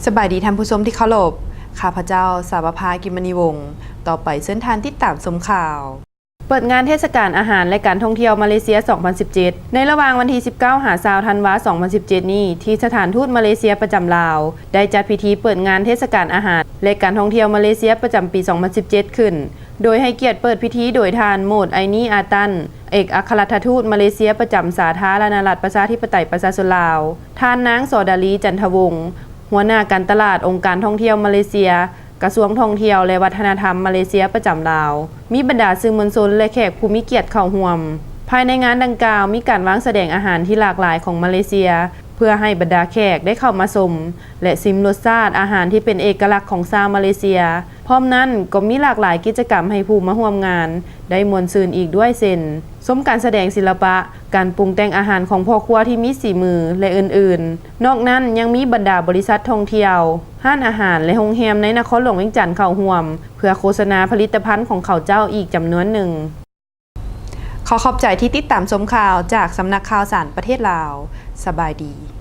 ສະບາຍດີທ່ານຜູ້ຊົມທີ່ເຄົາລົບ, ຂ້າພະເຈົ້າ ສາວະພາ ກິມມະນີວົງ. ຕໍ່ໄປເຊີນທ່ານຕິດຕາມຊົມຂ່າວ. ເປີດງານເທດສະການອາຫານ ແລະ ການທ່ອງທ່ຽວມາເລເຊຍ ສອງພັນສິບເຈັດ ໃນລະຫວ່າງວັນທີສິບເກົ້າ ຫາ ຊາວ ທັນວາ ສອງພັນສິບເຈັດນີ້ ທີ່ສະຖານທູດມາເລເຊຍປະຈຳລາວ ໄດ້ຈັດພິທີເປີດງານເທດສະການອາຫານ ແລະ ການທ່ອງທ່ຽວມາເລເຊຍປະຈຳປີ ສອງພັນສິບເຈັດ ຂຶ້ນ ໂດຍໃຫ້ກຽດເປີດພິທີໂດຍທ່ານ ໂມດ ໄອນີ ອາຕັນ ເອກອັກຄະລັດຖະທູດມາເລເຊຍປະຈຳສາທາລະນະລັດປະຊາທິປະໄຕປະຊາຊົນລາວ, ທ່ານນາງ ສໍດາລີ ຈັນທະວົງ ຫົວໜ້າການຕະຫຼາດອົງການທ່ອງທ່ຽວມາເລເຊຍ, ກະຊວງທ່ອງທ່ຽວ ແລະ ວັດທະນະທຳມາເລເຊຍປະຈຳລາວ, ມີບັນດາສື່ມວນຊົນ ແລະ ແຂກຜູ້ມີກຽດເຂົ້າຮ່ວມ. ພາຍໃນງານດັ່ງກ່າວ ມີການວາງສະແດງອາຫານທີ່ຫຼາກຫຼາຍຂອງມາເລເຊຍ ເພື່ອໃຫ້ບັນດາແຂກໄດ້ເຂົ້າມາຊົມ ແລະ ຊິມລົດຊາດອາຫານທີ່ເປັນເອກະລັກຂອງຊາວມາເລເຊຍ. ພ້ອມນັ້ນກໍມີຫຼາກຫຼາຍກິດຈະກຳໃຫ້ຜູ້ມາຮ່ວມງານໄດ້ມ່ວນຊື່ນອີກດ້ວຍ ເຊັ່ນ ຊົມການສະແດງສິລະປະ, ການປຸງແຕ່ງອາຫານຂອງພໍ່ຄົວທີ່ມີສີມື ແລະ ອື່ນໆ. ນອກນັ້ນຍັງມີບັນດາບໍລິສັດທ່ອງທ່ຽວ, ຮ້ານອາຫານ ແລະ ໂຮງແຮມໃນນະຄອນຫຼວງວຽງຈັນເຂົ້າຮ່ວມ ເພື່ອໂຄສະນາຜະລິດຕະພັນຂອງເຂົາເຈົ້າອີກຈຳນວນໜຶ່ງ. ຂໍຂອບໃຈທີ່ຕິດຕາມຊົມຂ່າວຈາກສຳນັກຂ່າວສານປະເທດລາວ. ສະບາຍດີ.